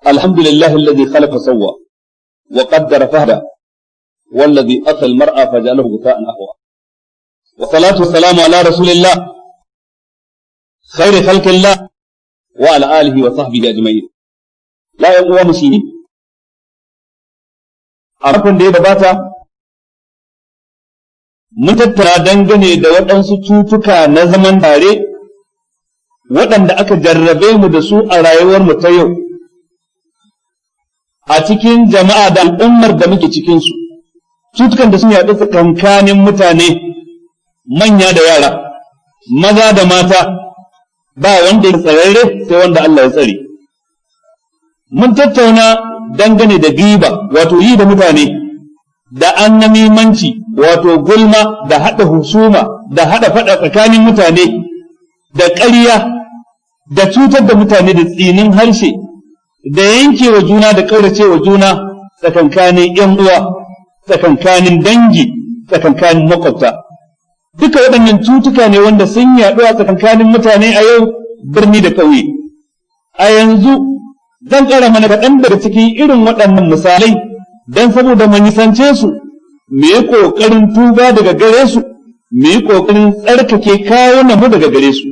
الحمد لله الذي خلق سوى وقدر فهدى والذي أتى المرأة فجعله غثاء أهوى، والصلاة والسلام على رسول الله خير خلق الله وعلى آله وصحبه أجمعين. لا يقوى مسلمين a makon da ya gabata mun tattara dangane da waɗansu cutuka na zaman tare waɗanda aka jarrabe mu da su a rayuwar mu ta yau a cikin jama'a da al'ummar da muke cikinsu, cutukan da sun yaɗu tsakankanin mutane, manya da yara, maza da mata, ba wanda ya tsararre sai wanda Allah ya tsare. Mun tattauna dangane da giba, wato yi da mutane, da annamimanci, wato gulma da haɗa husuma da haɗa faɗa tsakanin mutane, da ƙarya da cutar da mutane da tsinin harshe da yankewa juna da ƙauracewa juna tsakankanin ‘yan uwa, tsakankanin dangi, tsakankanin makwabta. Duka waɗannan cutuka ne wanda sun yaɗu a tsakankanin mutane a yau, birni da ƙauye. A yanzu zan ƙara mana kaɗan daga cikin irin waɗannan misalai don saboda mu nisance su, mu yi ƙoƙarin tuba daga gare su, mu yi ƙoƙarin tsarkake kawunan mu daga gare su.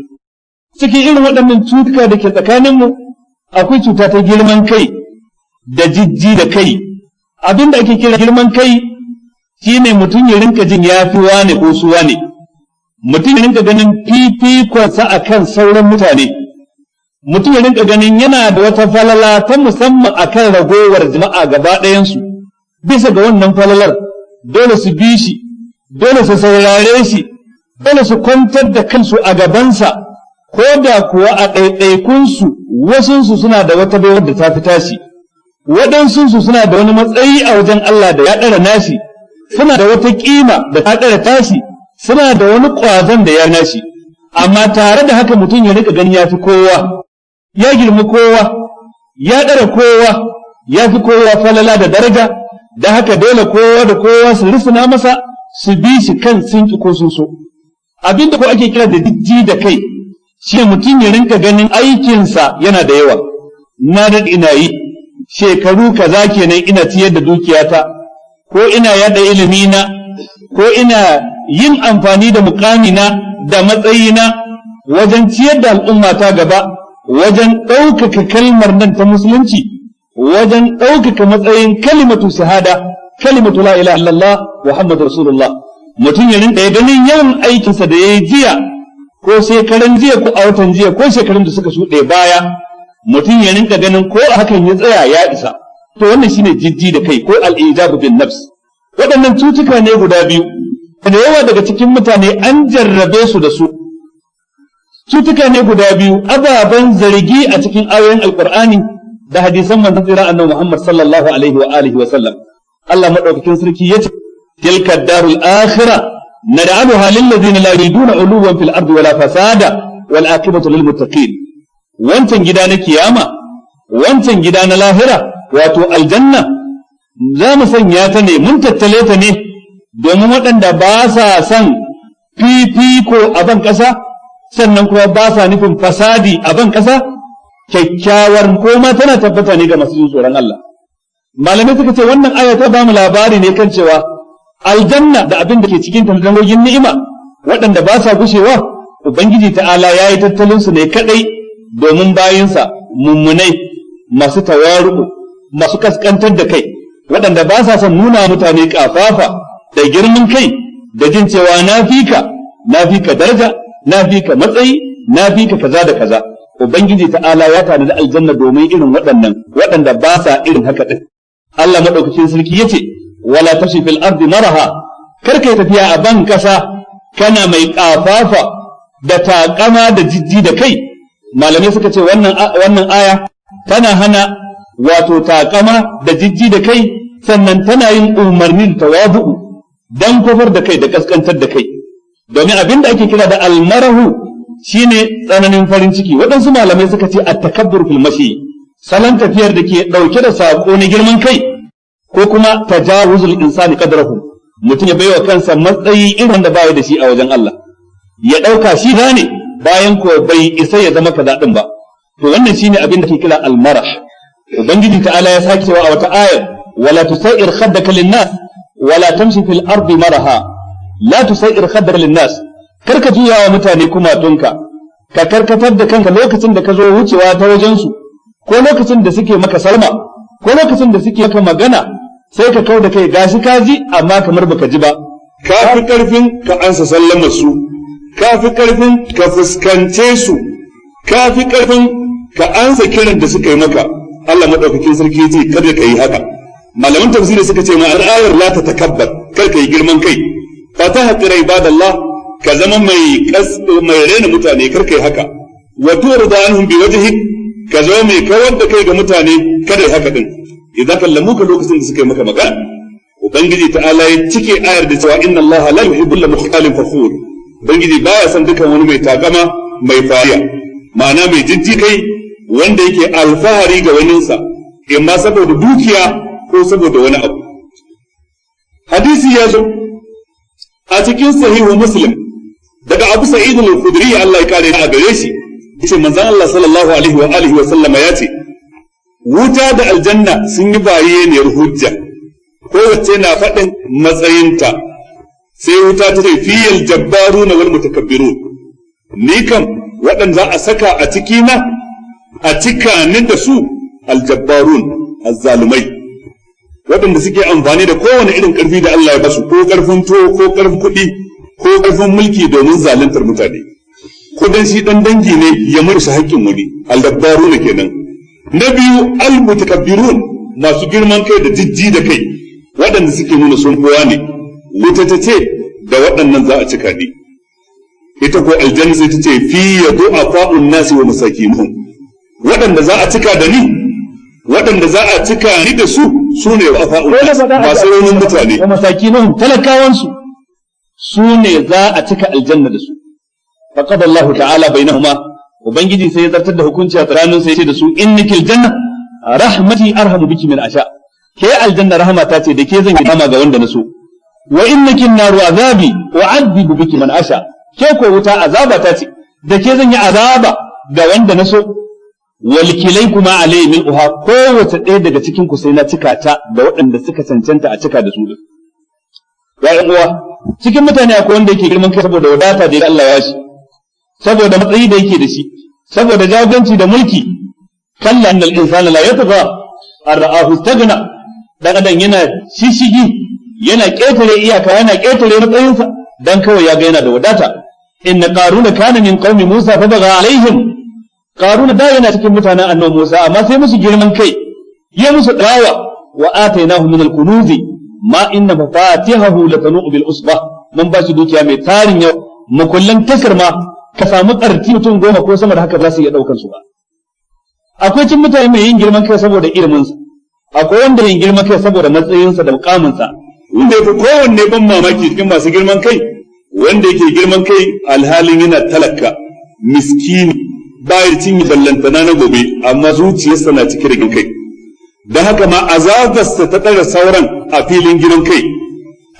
Cikin irin waɗannan cutuka da ke tsakaninmu akwai cuta ta girman kai da jijji da kai. Abin da ake kira girman kai shine mutum ya rinka jin ya fi wane ko su wane, mutum ya rinka ganin fifikonsa a kan sauran mutane, mutum ya rinka ganin yana da wata falala ta musamman akan ragowar jama'a gaba ɗayansu. Bisa ga wannan falalar dole su bi shi, dole su saurare shi, dole su kwantar da kansu a gabansa, ko da kuwa a ɗaiɗaikunsu wasunsu suna da wata baiwar da ta fi tashi, waɗansunsu suna da wani matsayi a wajen Allah da ya ɗara nashi, suna da wata ƙima da ta ɗara tashi, suna da wani ƙwazon da ya nashi. Amma tare da haka mutum ya rika gani ya fi kowa, ya girmi kowa, ya ɗara kowa, ya fi kowa falala da daraja, da haka dole kowa da kowa su risuna masa, su bi shi kan sun ki ko sun so. Abin da ko ake kira da jijji da kai shi mutum ya rinka ganin aikinsa yana da yawa. Na daɗe ina yi, shekaru kaza kenan ina ciyar da dukiyata, ko ina yaɗa ilimina, ko ina yin amfani da mukamina da matsayina wajen ciyar da al'ummata gaba, wajen ɗaukaka kalmar nan ta musulunci, wajen ɗaukaka matsayin kalimatu shahada, kalimatu la ilaha illallah Muhammadu rasulullah. Mutum ya rinka ganin yawan aikinsa da ya yi jiya ko shekaran jiya ko a watan jiya ko shekarun da suka shuɗe baya, mutum ya rinka ganin ko a hakan ya tsaya ya isa. To wannan shine jijji da kai ko al-ijabu bin nafs. Waɗannan cutuka ne guda biyu da yawa daga cikin mutane an jarrabe su da su. Cutuka ne guda biyu ababen zargi a cikin ayoyin Alqur'ani da hadisan manzon tsira annabi Muhammad sallallahu alaihi wa alihi wa sallam. Allah madaukakin sarki yace: tilka darul akhirah naj'aluha lil ladina la yuriduna uluwan fil ardi wala fasada wal aqibatu lil muttaqin. Wancan gida na kiyama, wancan gida na lahira, wato aljanna, za mu sanya ta ne, mun tattale ta ne domin waɗanda ba sa son fifiko a ban ƙasa, sannan kuma ba sa nufin fasadi a ban ƙasa. Kyakkyawar koma tana tabbata ne ga masu jin tsoron Allah. Malamai suka ce wannan aya ta ba mu labari ne kan cewa aljanna da abin da ke cikin ta dangogin ni'ima waɗanda ba sa gushewa, Ubangiji ta'ala ya yi tattalin su ne kadai domin bayinsa mummunai masu tawaru'u, masu kaskantar da kai, waɗanda ba sa son nuna mutane kafafa da girman kai da jin cewa na fi ka, na fi ka daraja, na fi ka matsayi, na fi ka kaza da kaza. Ubangiji ta'ala ya tanadi aljanna domin irin waɗannan waɗanda ba sa irin haka din. Allah madaukakin sarki yace: wala tamshi fil ardi maraha. Kar kai tafiya a ban kasa kana mai kafafa da takama da jijji da kai. Malamai suka ce wannan aya tana hana wato takama da jijji da kai, sannan tana yin umarni da tawabu'u, dan kofar da kai da kaskantar da kai, domin abin da ake kira da almarahu shine tsananin farin ciki. Waɗansu malamai suka ce at-takabbur fil mashi, salon tafiyar da ke ɗauke da saƙo na girman kai, ko kuma tajawuzul insani qadrahu, mutum ya baiwa kansa matsayi irin da baya da shi a wajen Allah, ya ɗauka shi ne bayan ko bai isa ya zama kaza din ba. To wannan shine abin da ke kira almarah. Ubangiji ta'ala ya sake cewa a wata ayar, wala tusair khaddaka lin-nas wala tamshi fil ardi maraha. La tusair khaddaka lin-nas, karka juya wa mutane kumatunka, ka karkatar da kanka lokacin da ka zo wucewa ta wajen su, ko lokacin da suke maka salma, ko lokacin da suke maka magana, sai ka kau da kai, gashi ka ji amma kamar baka ji ba. Ka fi karfin ka ansa sallamar su, ka fi karfin ka fuskance su, ka fi karfin ka ansa kiran da suka yi maka. Allah madaukakin sarki ya ce kada ka yi haka. Malaman tafsiri suka ce ma'anar ayar la ta takabbar, kar ka yi girman kai, fa ta haƙira ibadallah, ka zama mai mai rena mutane, kar ka yi haka. Wa turda anhum bi wajhik, ka zama mai kawar da kai ga mutane, kada yi haka din. Idan kallamuka, lokacin da suka yi maka magana. Ubangiji ta'ala ya cike ayar da cewa inna allaha la yuhibbul mukhtalin fakhur. Ubangiji baya son dukan wani mai takama, mai fariya, ma'ana mai jijji kai, wanda yake alfahari ga waninsa, imma saboda dukiya ko saboda wani abu. Hadisi ya zo a cikin Sahihu Muslim daga Abu Sa'id al-Khudri, Allah ya kare a gare shi, yace manzon Allah sallallahu alaihi wa alihi wa sallama ya ce wuta da aljanna sun yi bayeniyar hujja, kowace na faɗin matsayinta. Sai wuta ta ce fiyal jabbaruna wal mutakabbirun, ni kam waɗanda za a saka a ciki na a cika ni da su aljabbarun, azzalumai, waɗanda suke amfani da kowane irin ƙarfi da Allah ya basu, ko ƙarfin tuwo, ko ƙarfin kuɗi, ko ƙarfin mulki, domin zaluntar mutane, ko dan shi dan dangi ne ya mursa haƙƙin wani. Aljabbarun kenan. Na biyu almutakabbirun, masu girman kai da jijji da kai, waɗanda suke nuna sun kowa ne. Wuta ta ce da waɗannan za a cika ni. Ita ko aljanna sai ta ce fi du'afa'un nasi wa masakinuhum, waɗanda za a cika da ni, waɗanda za a cika ni da su, su ne du'afa'un nasi, masu raunin mutane, wa masakinuhum, talakawansu, su ne za a cika aljanna da su. Faqad Allah ta'ala bainahuma, ubangiji sai ya zartar da hukunci a tsakanin sai ya ce da su innikil janna rahmati arhamu biki min asha, ke aljanna rahama ta ce, da ke zan yi dama ga wanda na so. Wa innaki naru azabi u'adhibu biki man asha, ke ko wuta azaba ta ce, da ke zan yi azaba ga wanda na so. Wal kilaykuma alayhi min uha, kowace ɗaya daga cikin ku sai na cika ta da waɗanda suka cancanta a cika da su din. Ya ƴan uwa, cikin mutane akwai wanda yake girman kai saboda wadata da Allah ya shi, saboda matsayi da yake da shi, saboda jagoranci da mulki. Kalla innal insana la yatgha an ra'ahu istaghna. Dan adam yana shishigi, yana ƙetare iyaka, yana ƙetare matsayinsa dan kawai ya ga yana da wadata. Inna qaruna kana min qaumi Musa fa baga alaihim. Qaruna da yana cikin mutanen annabi Musa, amma sai musu girman kai, ya musu dawa. Wa atainahu min al-kunuzi ma inna mafatihahu latanu bil usba, mun ba shi dukiya mai tarin yau, makullan tasar ma ka samu ƙarti mutum 10 ko sama da haka za su iya ɗaukan su ba. Akwai cin mutane mai yin girman kai saboda iliminsa, akwai wanda yin girman kai saboda matsayinsa da mukaminsa. Wanda yafi kowanne ban mamaki cikin masu girman kai, wanda yake girman kai alhalin yana talaka miskini, bayar cinye ballantana na gobe, amma zuciyarsa na cike da girman kai. Don haka ma azabarsa ta ɗara sauran a filin girman kai.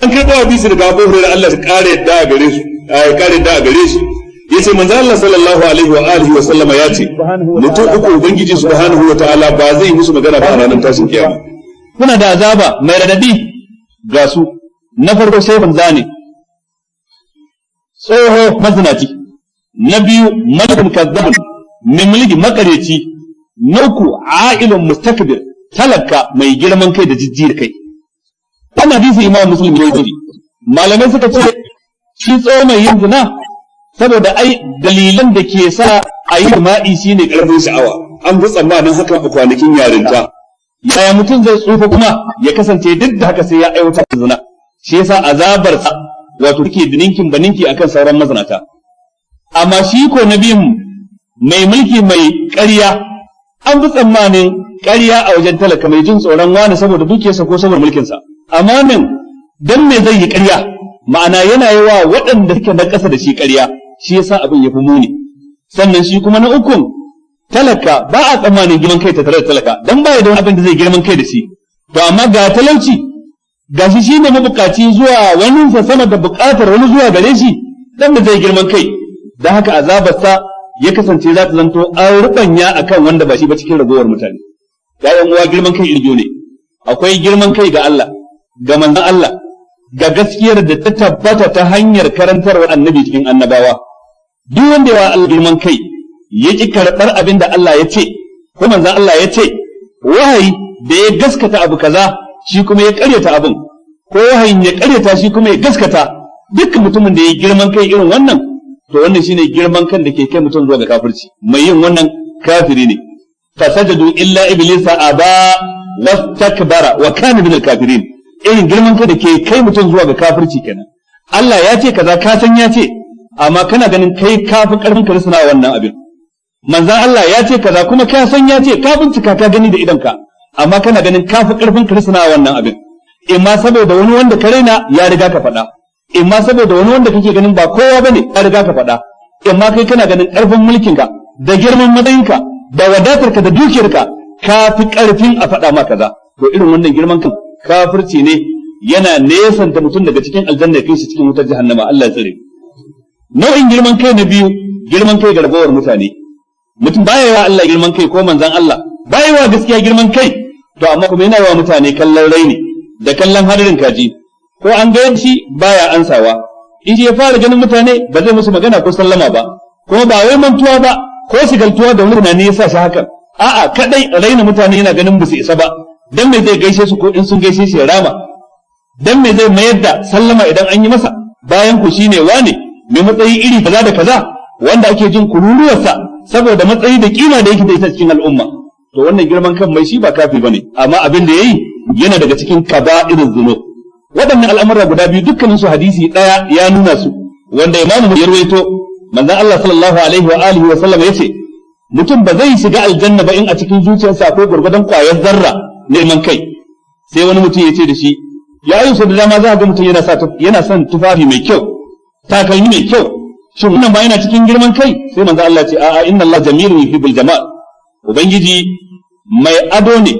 An kai dawa bisa daga Abu Hurairah, Allah ya kare yadda a gare su, ya kare yadda a gare shi, yace manzo Allah sallallahu alaihi wa alihi wa sallama yace mutum uku ubangiji subhanahu wa ta'ala ba zai musu magana ba a ranar tashin kiyama. Kuna da azaba mai radadi ga su. Na farko sai banza ne tsoho mazinaci, na biyu malikun kazzabun, mai mulki makareci, na uku a'ilun mustakbir, talaka mai girman kai da jijjiyar kai. Wannan hadisi Imam Muslim ya yi. Malamai suka ce shi tsoho mai yin zina, saboda ai dalilan da ke sa a yi jima'i shine karfin sha'awa, an fi tsammanin hakan a kwanakin yarinta. Yaya mutum zai tsufa kuma ya kasance duk da haka sai ya aiwatar da zina? Shi yasa azabarsa wato take ninkin baninki akan sauran mazinata. Amma shi ko na biyun, mai mulki mai ƙarya, an fi tsammanin ƙarya a wajen talaka mai jin tsoron wani saboda dukiyarsa ko saboda mulkinsa. Amma nan dan me zai yi ƙarya? Ma'ana yana yi wa waɗanda suke na ƙasa da shi ƙarya, shi yasa abin ya fi muni. Sannan shi kuma na ukun talaka, ba a tsammanin girman kai ta tare da talaka dan ba ya da wani abin da zai girman kai da shi. To amma ga talauci, ga shi shine mabukaci zuwa wani sa sama da bukatar wani zuwa gare shi, dan da zai girman kai? Dan haka azabarsa ya kasance za ta zanto an rubanya akan wanda ba shi ba cikin ragowar mutane. Ya'yan uwa, girman kai iri ne. Akwai girman kai ga Allah, ga manzon Allah, ga gaskiyar da ta tabbata ta hanyar karantarwar annabi cikin annabawa. Duk wanda ya Allah girman kai, ya ki karɓar abin da Allah ya ce ko manzon Allah ya ce, wahayi da ya gaskata abu kaza, shi kuma ya ƙaryata abin, ko wahayin ya ƙaryata, shi kuma ya gaskata, dukkan mutumin da ya girman kai irin wannan, to wannan shine girman kan da ke kai mutum zuwa ga kafirci. Mai yin wannan kafiri ne. Fasajadu illa iblisa aba wastakbara wa kana minal kafirin. Irin girman kai da ke kai mutum zuwa ga kafirci kenan. Allah ya ce kaza, ka san ya ce, amma kana ganin kai kafi karfin ka suna wannan abin. Manzon Allah ya ce kaza, kuma ka san ya ce, ka bincika ka gani da idonka, amma kana ganin kafi karfin ka suna wannan abin, imma saboda wani wanda ka raina ya riga ka faɗa, imma saboda wani wanda kake ganin ba kowa bane ya riga ka faɗa, imma kai kana ganin karfin mulkinka da girman matsayinka da wadatarka da dukiyarka ka fi karfin a faɗa ma kaza. To irin wannan girman kan kafirci ne, yana nesanta mutum daga cikin aljanna, kai shi cikin wutar jahannama. Allah ya tsare. Nau'in girman kai na biyu, girman kai ga ragowar mutane. Mutum baya wa Allah girman kai ko manzon Allah, baya wa gaskiya girman kai, to amma kuma yana wa mutane kallon raini da kallon hadarin kaji. Ko an ga shi baya ansawa, in shi ya fara ganin mutane ba zai musu magana ko sallama ba, kuma ba wai mantuwa ba ko shigaltuwa da wani tunani ya sa shi hakan, a'a, kadai raina mutane, yana ganin ba su isa ba. Dan me zai gaishe su, ko in sun gaishe shi ya rama? Dan me zai mayar da sallama idan an yi masa, bayan ku shine wane mai matsayi iri kaza da kaza, wanda ake jin kururuwarsa saboda matsayi da kima da yake da ita cikin al'umma? To wannan girman kan mai shi ba kafi bane, amma abin da yayi yana daga cikin kaba'iruz zunub. Waɗannan al'amura guda biyu dukkanin su hadisi daya ya nuna su, wanda imamu ya rawaito. Manzon Allah sallallahu alaihi wa alihi wa sallam yace mutum ba zai shiga aljanna ba in a cikin zuciyarsa akwai gurgurdan kwayar zarra neman kai. Sai wani mutum ya ce da shi, ya yi da dama za a ga mutum yana son tufafi mai kyau, takalmi mai kyau, shin wannan ba yana cikin girman kai? Sai manzo Allah ce, a'a, inna Allah jamilun yuhibbul jamal. Ubangiji mai ado ne,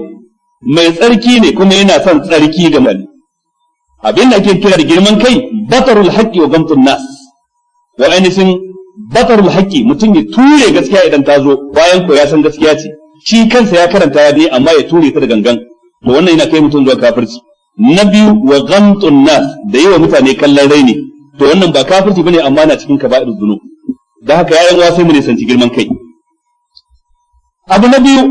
mai tsarki ne, kuma yana son tsarki ga mutane. Abin da ake kira da girman kai, batarul haqqi wa gamtun nas. Wa ainihin batarul haqqi, mutum ya ture gaskiya idan ta zo, bayan ko ya san gaskiya ce, shi kansa ya karanta ya ne, amma ya ture ta da gangan, to wannan yana kai mutum zuwa kafirci. Na biyu, wa ghamtun nas, da yi wa mutane kallon raini, to wannan ba kafirci bane, amma na cikin kaba'ir zunub. Da haka, yayan uwa, sai mu nisanci girman kai. Abu na biyu,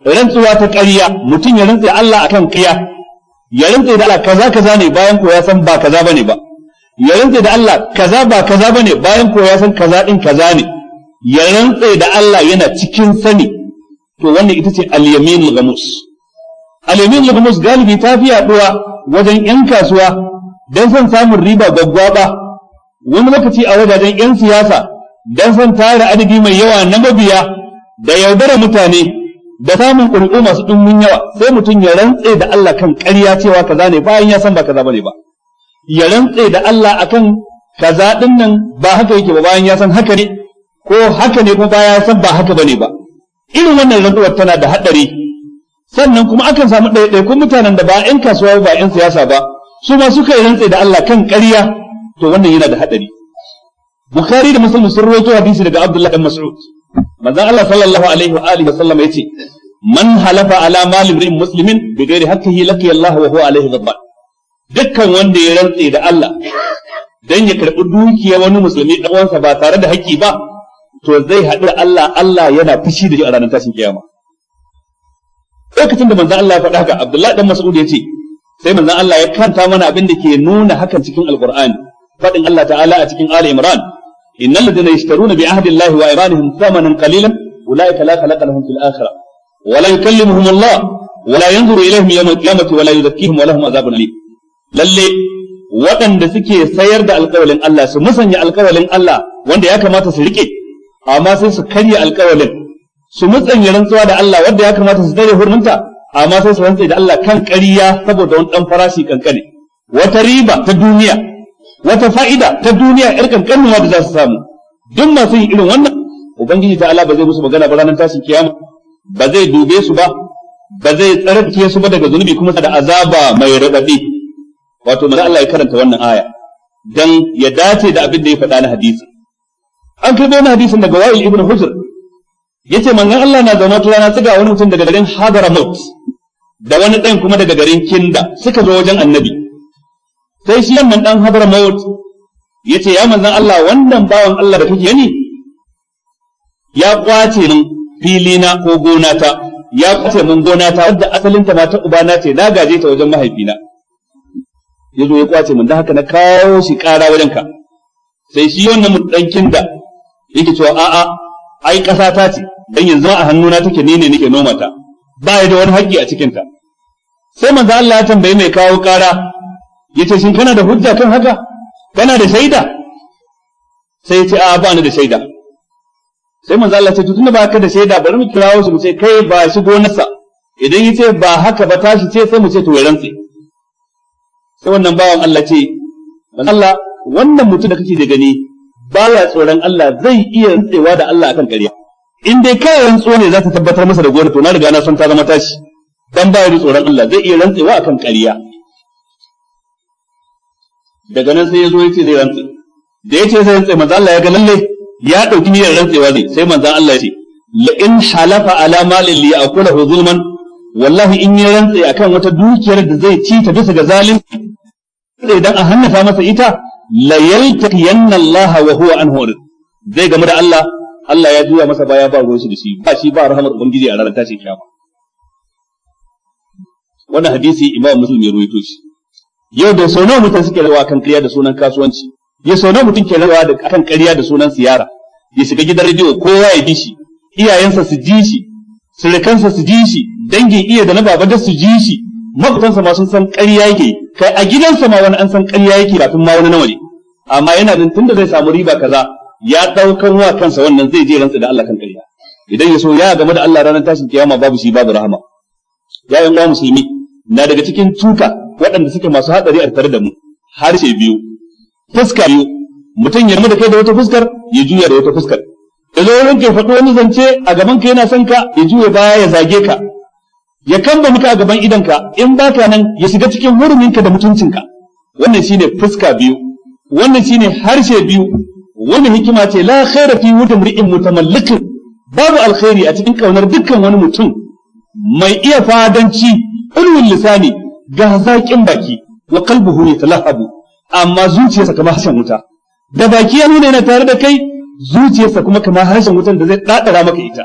rantsuwa ta ƙarya. Mutum ya rantsa Allah akan ƙarya, ya rantsa da Allah kaza kaza ne, bayan ko ya san ba kaza bane ba. Ya rantsa da Allah kaza ba kaza bane, bayan ko ya san kaza din kaza ne. Ya rantsa da Allah yana cikin sani. To wannan ita ce al-yaminul ghamus. Al-yaminul ghamus galibi ta fi yaduwa wajen yan kasuwa dan son samun riba gwaggwaba, wani lokaci a wajajen yan siyasa dan son tara adadi mai yawa na mabiya da yaudara mutane da samun ƙuri'u masu ɗumbin yawa. Sai mutum ya rantse da Allah kan ƙarya cewa kaza ne, bayan ya san ba kaza bane ba. Ya rantse da Allah akan kaza din nan ba haka yake ba, bayan ya san haka ne, ko haka ne kuma bayan ya san ba haka bane ba. Irin wannan rantsuwar tana da haɗari. Sannan kuma akan samu ɗaiɗaikun mutanen da ba 'yan kasuwa ba, 'yan siyasa ba, su ma suka yi rantse da Allah kan ƙarya, to wannan yana da haɗari. Bukhari da Muslim sun rawaito hadisi daga Abdullah dan Mas'ud. Manzon Allah sallallahu alaihi wa alihi wa sallam yace, man halafa ala mali imri'in muslimin bighairi haqqihi laqiya Allah wa huwa alaihi ghadban. Dukkan wanda ya rantse da Allah dan ya karbi dukiyar wani musulmi dan uwansa ba tare da haƙƙi ba, to zai haɗu da Allah, Allah yana fushi da shi a ranar tashin kiyama. Lokacin da manzon Allah ya faɗa haka, Abdullah dan Mas'ud ya ce, sai manzon Allah ya karanta mana abin da ke nuna hakan cikin Alqur'ani, faɗin Allah ta'ala a cikin Ali Imran, innal ladina yashtaruna bi ahdi Allah wa aymanihim thamanan qalilan ulaika la khalaqa lahum fil akhirah wa la yukallimuhum Allah wa la yanzuru ilayhim yawm al-qiyamati wa la yuzakkihim wa lahum azabun alim. Lalle waɗanda suke sayar da alƙawalin Allah, su musanya alƙawalin Allah wanda ya kamata su rike, amma sai su karya alƙawalin, su musanya rantsuwa da Allah wanda ya kamata su tsare hurminta, amma sai su rantse da Allah kan ƙarya saboda wani ɗan farashi kankane, wata riba ta duniya, wata fa'ida ta duniya ƴar kankanuwa da za su samu. Duk masu yin irin wannan, Ubangiji ta Allah ba zai musu magana ba ranar tashin kiyama, ba zai dube su ba, ba zai tsarkake su ba daga zunubi, kuma da azaba mai raɗaɗi. Wato manzo Allah ya karanta wannan aya dan ya dace da abin da ya faɗa na hadisi. An karɓo wani hadisin daga Wa'il ibn Hujr. Yace manzon Allah na zaune wata rana suga wani mutum daga garin Hadramaut da wani ɗan kuma daga garin Kinda suka zo wajen Annabi. Sai shi wannan ɗan Hadramaut yace, ya manzon Allah, wannan bawan Allah da kake gani ya kwace min filina ko gonata, ya kwace min gonata wadda asalinta ma ta ubana ce, na gaje ta wajen mahaifina, yazo ya kwace min, dan haka na kawo shi ƙara wajenka. Sai shi wannan mutum Kinda yake cewa, a'a, ai ƙasa ta ce, dan yanzu a hannuna take, ni ne nake noma ta, ba ya da wani haƙƙi a cikin ta. Sai manzo Allah ya tambayi mai kawo ƙara, yace, shin kana da hujja kan haka? Kana da shaida? Sai yace, a'a, ba ni da shaida. Sai manzo Allah ya ce, to tunda ba ka da shaida, bari mu kirawo shi mu ce, kai, ba shi gonarsa. Idan yace ba haka ba, tashi ce, sai mu ce to ya rantse. Sai wannan bawan Allah ce, manzo Allah, wannan mutum da kake da gani baya tsoron Allah, zai iya rantsewa da Allah akan ƙarya. In dai kai rantsuwa ne za ta tabbatar masa da gona, to na riga na san ta zama tashi, dan baya da tsoron Allah, zai iya rantsewa akan ƙarya. Daga nan sai ya zo ya ce zai rantse. Da ya ce zai rantse, manzo Allah ya ga lalle ya dauki niyyar rantsewa zai. Sai manzo Allah ya ce, la in halafa ala malin li ya'kulahu zulman, wallahi in ya rantse akan wata dukiyar da zai ci ta bisa ga zalunci idan a hannafa masa ita, la yaltaqiyanna Allah wa huwa anhu, zai gamu da Allah, Allah ya juya masa baya, ba ruwan shi da shi, ba shi ba rahamar ubangiji a ranar tashin kiyama. Wannan hadisi Imam Muslim ya ruwaito shi. Yau da sau nawa mutum suke rawa kan ƙarya da sunan kasuwanci? Ya sau nawa mutum ke rawa da kan ƙarya da sunan siyara? Ya shiga gidan rediyo, kowa ya ji shi, iyayensa su ji shi, surukansa su ji shi, dangin iya da na baba da su ji shi, makwabtansa ma sun san ƙarya yake. Kai, a gidansa ma wani an san ƙarya yake kafin ma wani na waje. Amma yana nan, tunda zai samu riba kaza, ya ɗaukan wa kansa wannan, zai je rantsa da Allah kan ƙarya. Idan ya so ya game da Allah ranar tashin kiyama, babu shi babu rahama. Ya yan uwa musulmi, na daga cikin tuka waɗanda suke masu hatsari a tare da mu harshe biyu, fuska biyu. Mutum ya da kai da wata fuskar, ya juya da wata fuskar. Ya zo wurin ka faɗi wani zance a gaban ka, yana son ka, ya juya baya ya zage ka, ya kamba maka a gaban idonka, in baka nan ya shiga cikin huruminka da mutuncinka. Wannan shine fuska biyu, wannan shine harshe biyu. Wannan hikima ce, la khaira fi wujhi mri'in mutamallikin, babu alkhairi a cikin kaunar dukkan wani mutum mai iya fadanci, ulwul lisani, ga zaƙin baki, wa qalbuhu yatalahabu, amma zuciyarsa kamar harshen wuta. Da baki ya nuna yana tare da kai, zuciyarsa kuma kamar harshen wutan da zai dadara maka ita.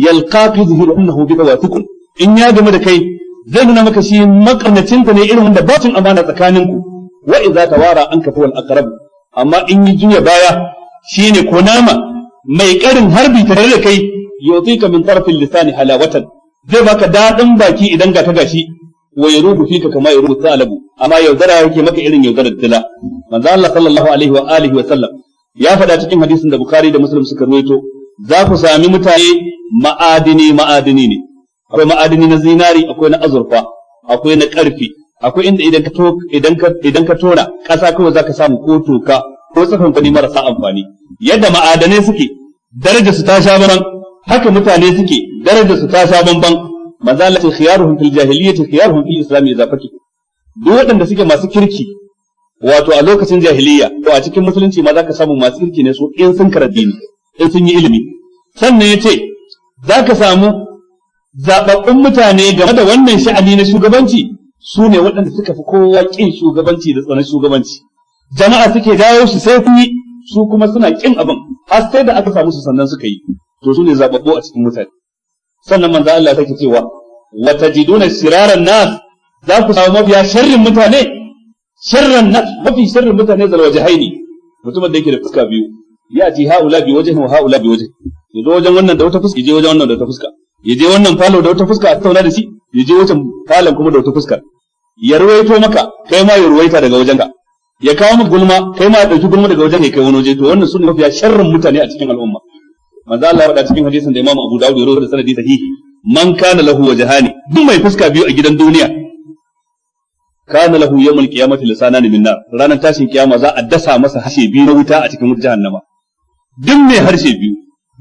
Yalqaka zuhiru annahu bika wathiqun, in ya game da kai zai nuna maka shi makarnacinka ne, irin wanda ba cin amana tsakaninku. Wa idza tawara anka fa wal aqrab, amma in yi juya baya shine kunama mai karin harbi tare da kai. Yutika min tarfil lisani halawatan, zai baka dadin baki idan ga ka gashi, wa yarubu fika kama yarubu thalabu, amma yaudara yake maka irin yaudarar dila. Manzo Allah sallallahu alaihi wa alihi wa sallam ya faɗa cikin hadisin da Bukhari da Muslim suka ruwaito, za ku sami mutane ma'adini ma'adini ne. Akwai ma'adini na zinari, akwai na azurfa, akwai na ƙarfi, akwai inda idan ka tona ƙasa kawai zaka samu, ko toka ko tsafin fani marasa amfani. Yadda ma'adanai suke daraja su ta sha bamban, haka mutane suke daraja su ta sha bamban. Manzo Allah ce, khiyaruhum fil jahiliyyati khiyaruhum fil islam idza faqih. Duk waɗanda suke masu kirki wato a lokacin jahiliya, to a cikin musulunci ma zaka samu masu kirki ne su in sun karatu ne, in sun yi ilimi. Sannan yace zaka samu zababbun mutane game da wannan sha'ani na shugabanci, su ne waɗanda suka fi kowa ƙin shugabanci da tsaron shugabanci. Jama'a suke jawo su sai kun yi, su kuma suna ƙin abin har sai da aka samu su sannan suka yi, to su ne zababbu a cikin mutane. Sannan manzo Allah sake cewa, wa tajiduna shiraran nas, za ku samu mafiya sharrin mutane, sharran nas, mafi sharrin mutane, zal wajhaini, mutumin da yake da fuska biyu. Ya ji haula bi wajhin wa haula bi wajhin, ya zo wajen wannan da wata fuska, ya je wajen wannan da wata fuska, ya je wannan falo da wata fuska a tattauna da shi, ya je wancan falon kuma da wata fuska, ya ruwaito maka, kai ma ya ruwaita daga wajenka, ya kawo maka gulma, kai ma ya dauki gulma daga wajen kai wani waje. To wannan sune mafiya sharrin mutane a cikin al'umma. Manzo Allah ya faɗa cikin hadisin da Imam Abu Dawud ya rawaito da sanadi sahihi, man kana lahu wajhani, duk mai fuska biyu a gidan duniya, kana lahu yawmul qiyamati lisanan min nar, ranar tashin kiyama za a dasa masa harshe biyu na wuta a cikin wutar jahannama. Duk mai harshe biyu,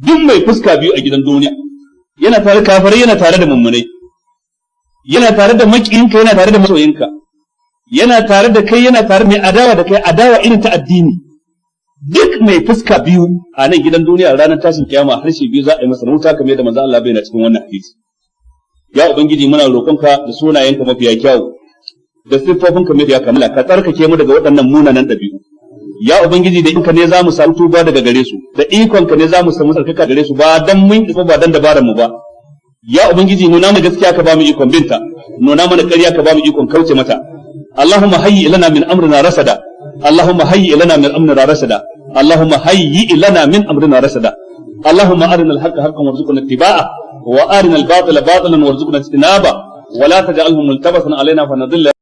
duk mai fuska biyu a gidan duniya, yana tare kafirai, yana tare da mummunai, yana tare da makiyinka, yana tare da masoyinka, yana tare da kai, yana tare mai adawa da kai, adawa irin ta addini. Duk mai fuska biyu a nan gidan duniya, ranar tashin kiyama harshe biyu za a yi masa na wuta, kamar yadda manzo Allah bayyana cikin wannan hadisi. Ya Ubangiji, muna roƙonka da sunayenka mafiya kyau da siffofinka mafiya kamala, ka tsarkake mu daga waɗannan munanan ɗabi'u. Ya Ubangiji, da ikonka ne za mu samu tuba daga gare su, da ikonka ne za mu samu tsarkaka gare su, ba dan mun isa ba, dan dabaran mu ba. Ya Ubangiji, nuna mana gaskiya ka ba mu ikon binta, nuna mana ƙarya ka ba mu ikon kauce mata. اللهم هيئ لنا من أمرنا رشدا. اللهم هيئ لنا من أمرنا رشدا. اللهم هيئ لنا من أمرنا رشدا. اللهم أرنا الحق حقا وارزقنا اتباعه، وأرنا الباطل باطلا وارزقنا اجتنابه، ولا تجعله ملتبسا علينا فنضل.